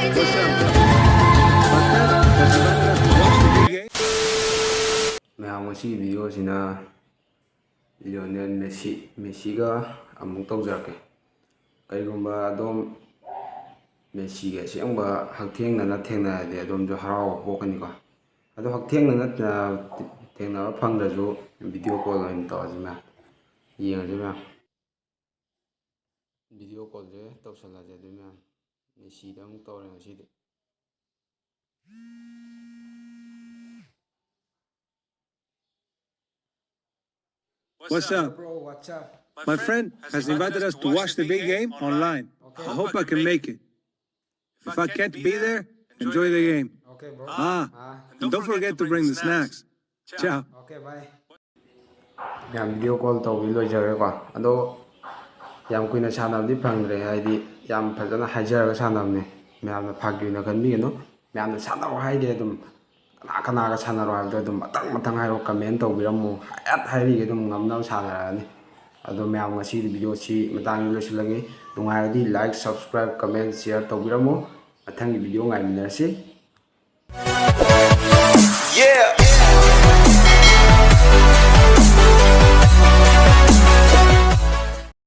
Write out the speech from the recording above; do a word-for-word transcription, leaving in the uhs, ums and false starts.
What's up? My friend has invited us to watch the big game. ꯃꯌꯥꯝ, ꯉꯁꯤꯒꯤ ꯚꯤꯗꯤꯑꯣꯁꯤꯅ Lionel Messi, ꯃꯦꯁꯤꯒ ꯑꯃꯨꯛ ꯇꯧꯖꯔꯛꯀꯦ꯫ ꯀꯔꯤꯒꯨꯝꯕ ꯑꯗꯣꯝ ꯃꯦꯁꯤꯒ ꯑꯁꯦꯡꯕ ꯍꯛꯊꯦꯡꯅꯅ ꯊꯦꯡꯅꯔꯗꯤ ꯑꯗꯣꯝꯁꯨ ꯍꯔꯥꯎꯕ ꯄꯣꯛꯀꯅꯤꯀꯣ꯫ ꯑꯗꯣ ꯍꯛꯊꯦꯡꯅꯅ, ꯑ, ꯊꯦꯡꯅꯕ ꯐꯪꯗ꯭ꯔꯁꯨ ꯚꯤꯗꯤꯑꯣ ꯀꯣꯜ ꯑꯣꯏꯅ ꯇꯧꯔꯁꯤ ꯃꯌꯥꯝ꯫ ꯌꯦꯡꯉꯁꯤ ꯃꯌꯥꯝ꯫ ꯚꯤꯗꯤꯑꯣ ꯀꯣꯜꯁꯦ ꯇꯧꯁꯜꯂꯁꯦ ꯑꯗꯨ ꯃꯌꯥꯝ꯫ ꯃꯦꯁꯤꯗ ꯑꯃꯨꯛ ꯇꯧꯔꯦ ꯉꯁꯤꯗꯤ꯫ What's up? Bro, what's up? My friend has invited us to watch the big game online. Okay. I hope I can make it. If I can't be there, enjoy the game. Okay, bro. Ah, and don't forget to bring the snacks. Ciao. Okay, bye. ꯃꯌꯥꯝ, video call ꯇꯧꯕꯤ ꯂꯣꯏꯖꯈ꯭ꯔꯦꯀꯣ꯫ ꯑꯗꯣ ꯌꯥꯝ ꯀꯨꯏꯅ ꯁꯥꯟꯅꯕꯗꯤ ꯐꯪꯗ꯭ꯔꯦ, ꯍꯥꯏꯗꯤ ꯌꯥꯝ ꯐꯖꯅ ꯍꯥꯏꯖꯔꯒ ꯁꯥꯟꯅꯕꯅꯦ꯫ ꯃꯌꯥꯝꯅ ꯐꯥꯒꯤ ꯑꯣꯏꯅ ꯈꯟꯕꯤꯒꯅꯨ꯫ ꯃꯌꯥꯝꯅ ꯁꯥꯟꯅꯧ ꯍꯥꯏꯗꯦ, ꯑꯗꯨꯝ ꯀꯅꯥ ꯀꯅꯥꯒ ꯁꯥꯟꯅꯔꯣ ꯍꯥꯏꯕꯗꯣ ꯑꯗꯨꯝ ꯃꯊꯪ ꯃꯊꯪ ꯍꯥꯏꯔꯣ, ꯀꯃꯦꯟ ꯇꯧꯕꯤꯔꯝꯃꯨ꯫ ꯍꯥꯏꯔꯤꯒꯩ ꯑꯗꯨꯝ ꯉꯝꯅꯕ ꯁꯥꯟꯅꯔꯛꯑꯅꯤ꯫ ꯑꯗꯣ ꯃꯌꯥꯝ, ꯉꯁꯤꯒꯤ ꯚꯤꯗꯤꯑꯣꯁꯤ ꯃꯇꯥꯡꯗ ꯂꯣꯏꯁꯤꯜꯂꯒꯦ꯫ ꯅꯨꯡꯉꯥꯏꯔꯗꯤ like, subscribe, comment, share ꯇꯧꯕꯤꯔꯝꯃꯨ꯫ ꯃꯊꯪꯒꯤ ꯚꯤꯗꯤꯑꯣ ꯉꯥꯏꯃꯤꯟꯅꯔꯁꯤ꯫